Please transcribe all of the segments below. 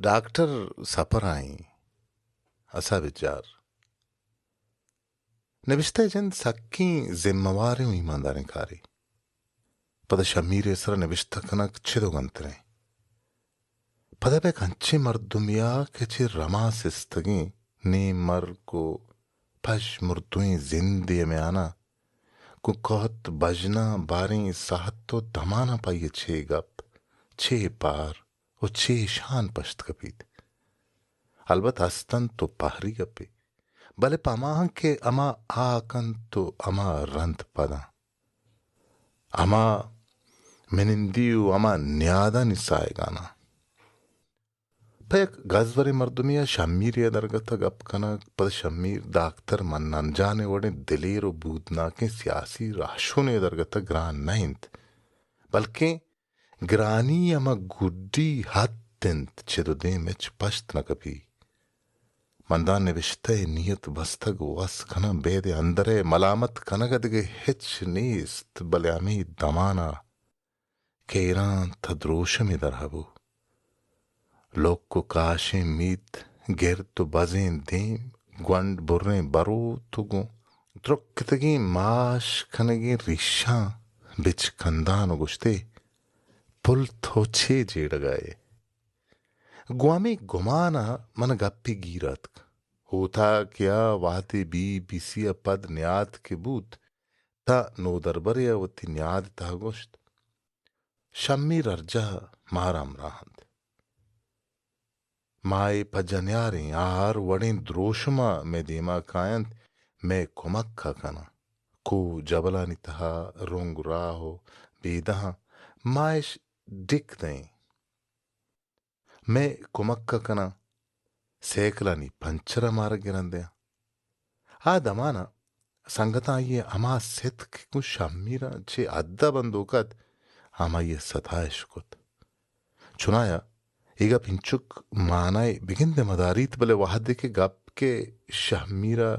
Doctor super آئیں، اسا بچار۔ نبشتہ ءِ جند سکیں ذمہ واریں و ایمانداریں کارے۔ پدا شمیر ءِ سرا نبشتہ کنگ چد و گنتریں۔ پدا پہ یک انچیں مردمے ءَ کہ چہ رما سستگیں نیم مرگ و پژ مردوئیں زندے ءِ میان ءَ گوں کہت بژناں باریں ساہت و دماناں پہ آئی ءَ چے گپ، چے پار و چے شان پشت کپیت۔ البت ہست انت و پہری گپے، بلے پہ ہماہاں کہ ہما ہاک انت و ہما رند پداں۔ ہما منندی و ہما نیادانی ساہگاناں۔ پہ یک گزوریں مردمے ءَ شمیر ءِ درگت ءَ گپ کنگ، پد شمیر داکتر منان جان ءِ وڑیں دلیر و بودناکیں سیاسی راہشونے ءِ درگت ءَ گران نہ انت، بلکیں گرانی ہما گڈی حد انت، چد و دیم ہچ پشت نہ کپی۔ من داں نبشتہ ءِ نیت بستگ و وس کناں، بید ءِ اندر ءِ ملامت کنگ ءَ دگہ ہچ نیست، بلے ہمے دمان ءَ کہ ایران تہ دروشمے درہ بو۔ لک و کاشیں میت، گرد و بزیں دیم، گونڈ بریں بروت و گوں درکتگیں ماش کنگیں ریشاں بچکندان و گوشتے، پل تو چے جیڑگ ءَ ئے؟ گوں ہمے گمان ءَ من گپے گیر اتک۔ اوتاکے ءَ وہدے بی بی سی ءَ پد نیاد کہ بوت، تہ نودربرے ءَ وتی نیاد ءِ تہا گوشت، شمیر ہر جاہ مارا ہمراہ انت۔ ما اے پجا نیاریں، آ ہر وڑیں دروشم ءَ مئے دیما کاینت، مئے کمک ءَ کناں۔ کوہ جبلانی تہا رنگ راہ و بیدہاں ما اش ڈک دئیں۔ مئے کمک ءَ کناں، سیکلانی پنچر ءَ مارا گران دیاں۔ آ دمان ءَ سنگتاں آئی ءِ ہما ستک کہ گوں شمیر ءَ چہ حد ءَ بندوک ات، ہمائی ءِ ستائش کت۔ چنایا اے گپ انچک مانائے بگندے مداریت، بلے وہدے کہ گپ کہ شمیر ءَ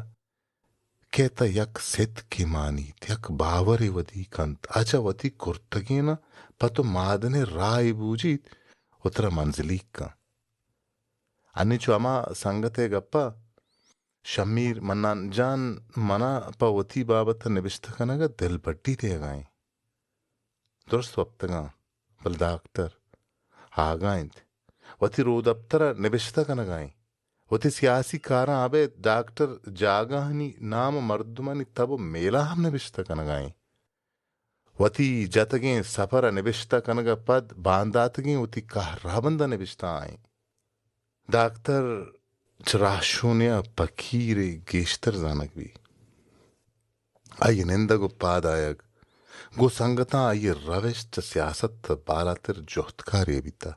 کہ تہ یک ستکے مانیت، یک باورے ودی کنت، اچ ءَ وتی کرتگیناں پہ تو مادنیں راہے بوجیت و ترا منزلیگ کنت۔ انی چو ہما سنگت ءِ گپ ءَ شمیر منان جان منا پہ وتی بابت ءَ نبشتہ کنگ ءَ دلبڈی دیگ ءَ انت۔ درست وپتگاں، بلے داکتر آگاہ انت، وتی رودپتر ءَ نبشتہ کنگ ءَ انت۔ وتی سیاسی کاراں ابید ڈاکٹر جاگہانی نام و مردمانی تب و میلاں ہم نبشتہ کنگ ءَ انت۔ وتی جتگیں سپر ءَ نبشتہ کنگ ءَ پد بانداتگیں وتی کہربند ءَ نبشتہ ءَ انت۔ داکتر چہ راہشونے ءَ پکیرے گیشتر زانگ بیت۔ آئی ءِ نندگ و پاد آیگ گوں سنگتاں آئی ءِ روش چہ سیاست ءَ بالاتر جہدکارے بیتہ۔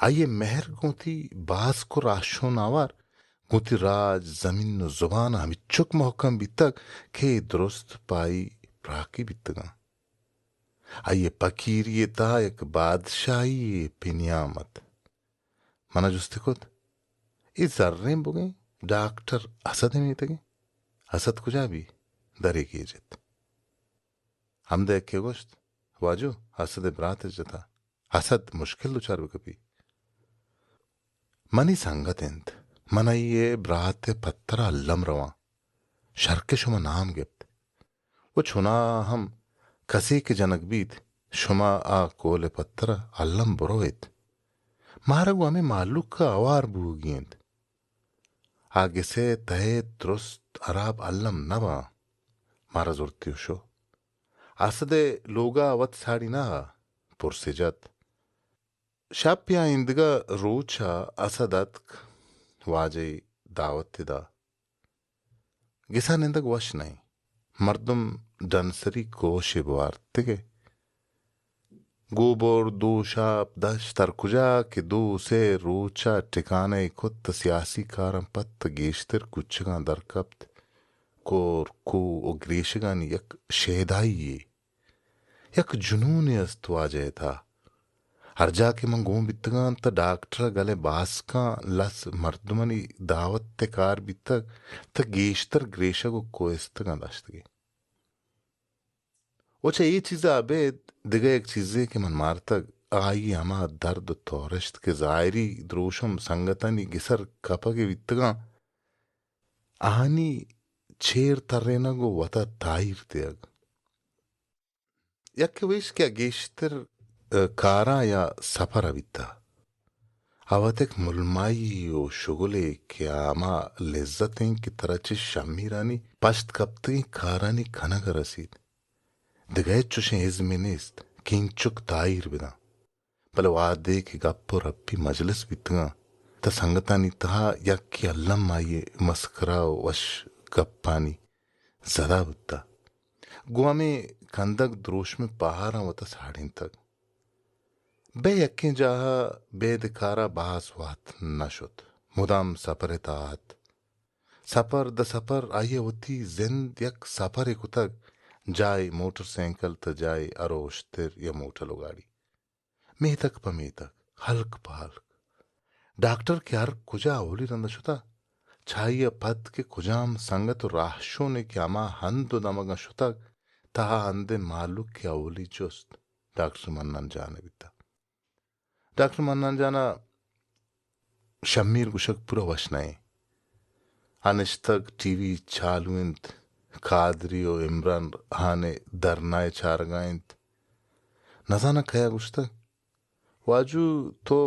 آئی ءِ مہر گوں وتی باسک و راہشون آوار گوں وتی راج، زمین و زبان ءَ ہمینچک مہکم بیتگ کہ اے درست پہ آئی پراکی بیتگاں۔ آئی ءِ پکیری ءِ تہا یک بادشاہی یے پہ نیام ات۔ من ءَ جست کت، اے زریں بگیں ڈاکٹر اسد ءِ میتگ انت؟ اسد کجا بی؟ درے گیجت۔ ہمدا یکے گوشت، واجو، اسد ءِ برات اش جتا، اسد مشکل دچار بکپی۔ منی سنگت انت، من آئی ءِ برات ءِ پتر ءَ الم رواں، شر کہ شما نام گپت۔ و چنا ہم کسے کہ جنگ بیت، شما آ کول ءِ پتر ءَ الم برویت۔ مارا گوں ہمے مہلوک ءَ ہوار بوگی انت۔ آ گس ءِ تہ ءَ درست ہراب الم نہ باں۔ مارا زرتی و شو۔ اسد ءِ لوگ ءَ وت ساڑی نہ ءَ پرسے جت۔ شپ یا ایندگہ روچ ءَ اسد اتک، واجہ ءَ دعوت ءَ دا۔ گس ءَ نندگ وش نہ انت۔ مردم ڈنسری کوشے بوارتگ ءَ۔ گوبر، دوشاپ، دشت، ہر کجا کہ دو سے روچ ءَ ٹکانہ ئے کت، سیاسی کاراں پد گیشتر کوچگاں در کپت۔ کور، کوہ و گریشگانی یک شیدائی یے، یک جنونے است واجہ ءِ تہا۔ ہر جاہ کہ من گون بیتگاں تہ ڈاکٹر ءِ گل ءِ باسکاں لس مردمانی دعوت ءِ کار بیتگ، تہ گیشتر گریشگ و کوہستگاں داشتگیں۔ و چہ اے چیز ءَ ابید دگہ یک چیزے کہ من مارتگ، آئی ءِ ہما درد ءُ تورشت کہ زاہری دروشم سنگتانی گسر کپگ ءَ بیتگاں، آہانی چیر ترینگ ءُ وت ءَ تاہیر دیگ۔ یکے وش کہ گیشتر، ءَ، کاراں یا سپر ءَ بیتہ۔ آ وت یک ملمائی ءُ شگلے کہ آ ہما لذت انت کہ ترا چہ شمیرانی پشت کپتگیں کارانی کنگ ءَ رسیت۔ دگہ ہچ چشیں ازمے نیست کہ اینچک تاہیر بداں۔ بلے وہدے کہ گپ ءُ رپی مجلس بیتگاں، تہ سنگتانی تہا یکے الم آئی ءِ مسکرا ءُ وش گپانی زدا بوتہ۔ گوں ہمے کندگ دروشمیں پہاراں وتا ساڑینتگ۔ بہ یکیں جاہ ءَ بید کارا باز وہد نہ شت۔ مدام سپر ءِ تہا ات۔ سپر دہ سپر آئی ءَ وتی زند یک سپرے کتگ، جاہے موٹر سائیکل تہ جاہے ہر ءُ اشتر یا موٹل ءُ گاڑی۔ میتگ پہ میتگ، ہلک پہ ہلک۔ ڈاکٹر کہ ہر کجا اولی رندا شتہ، چہ آئی ءَ پد کہ کجام سنگت ءُ راہشونے کہ ہما ہند ءُ دمگاں شتگ، تہ آ ہند ءِ مہلوک کہ اولی جست ڈاکٹر منان جان ءَ بیتہ۔ ڈاکٹر منان جان ءَ شمیر گوشگ پورا وش نہ انت۔ آ نشتگ، ٹی وی چالو انت، قادری ءُ عمران خان ءِ دھرنا ءِ چارگا انت۔ نزاناں کئے ءَ گوشتگ، واجو تو،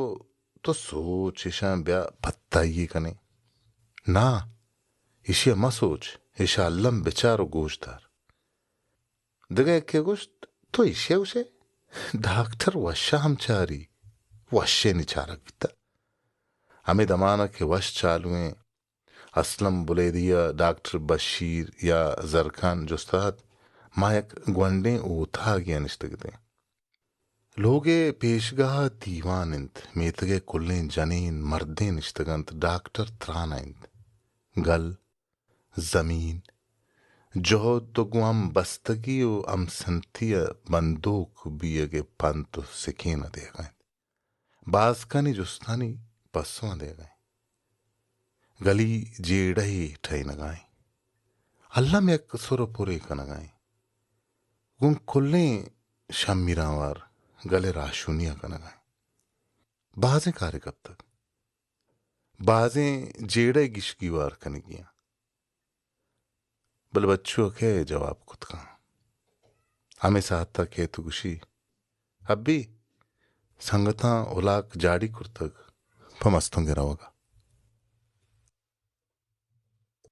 تو سوچ، ایشاں بیا پتائی کنیں۔ نا، ایشی ءَ مہ سوچ، ایشاں الم بچار ءُ گوش دار۔ دگہ یکے ءَ گوشت، تو ایشی ءَ گوشئے؟ ڈاکٹر وش ءَ ہم چاری، وشینی چارگ بیتہ۔ ہمے دمان ءَ کہ وش چالویں اسلم بلیدی ءَ ڈاکٹر بشیر یا زرکان جست ءَ ات، ما یک گونڈیں اوتاگے ءَ نشتگ اتیں۔ لوگ ءِ پیشگاہ ءَ دیوان انت، میتگ ءِ کلیں جنین مردین نشتگ انت، ڈاکٹر تران ءَ انت۔ گل، زمین، جہد ءُ گوں ہم بستگی ءُ ہمسنتی ءَ بندوک بیگ ءِ پنت ءُ سکین ءَ دیگ ءَ انت۔ باسکانی جستانی پسواں دیگ ءَ انت۔ گلی جیڑہے ٹہینگ ءَ انت۔ الم یک سر ءُ پرے کنگ ءَ انت۔ گوں کلیں شمیراں وار گل ءِ راہشونی ءَ کنگ ءَ انت۔ بازیں کارے کپتگ۔ بازیں جیڑہ گیشگیوار کنگی آں۔ بلے بچو ءَ کئے جواب کت کن؟ ہمے ساعت ءَ کیت ءُ گوشی، ابی، سنگتاں الاک جاڑی کرتگ پہ مستونگ ءِ روگ ءَ۔